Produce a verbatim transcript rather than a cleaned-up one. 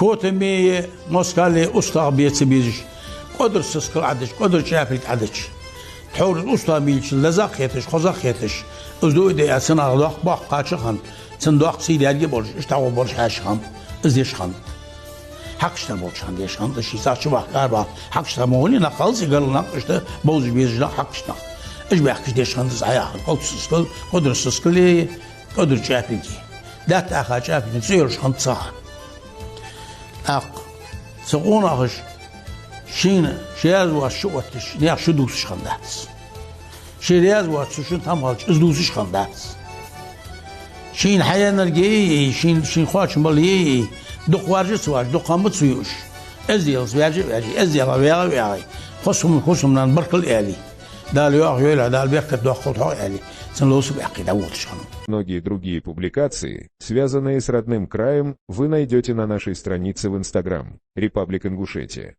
Котаме, москале устагӀа бе ца безаш, кӀодар сискал Ӏадича, кӀодар чӀаьпилг Ӏадича, тхьовра устагӀа мичал дезагӀа хеташ, хозагӀа хеташ, из дуӀа де а ца нах доккха боккха кхача хиннад, цун доккха сий даьрга болаш, иштта гӀо болаш хьаьша хиннаб, из деш хиннад. Хьакхашта болча хана деш хиннад, из ший цӀагӀа чу бахка арабаха, хьакхашта ма гӀолий, нах халцӀи гарла нах, иштта бовзаш безаш нах, хьакхашта нах. Уж баьхкача деш хиннад из хьаяхар, кӀодар сискал, кӀодар сискалеи, кӀодар чӀаьпилги. Даьтта аха чӀаьпилган цӀи йолаш хиннад цхьа. ТӀаккха цу къонахаша шийна ше раьза воацаш шу отташ, наьха шу дувцаш хиннадац. Ше раьза воацаш цу шун тӀа хьалхача из дувцаш хиннадац. Шийна хьаеннар геи, шийна, шийна кхоачам бале еи, дукха варжа а ца варжа, дукха хӀама а ца юаш, эзделаца ваьржа а ваьржа, эзделах ваьгӀа а ваьгӀа, хӀусам, хӀусамнана баркал аьле, Дала йоах йойла, Дала беркат доаккхалда хьох аьле, цун ловца баьккхе дӀаводаш хиннав. Многие другие публикации, связанные с родным краем, вы найдёте на нашей странице в Instagram Republic Ингушетия.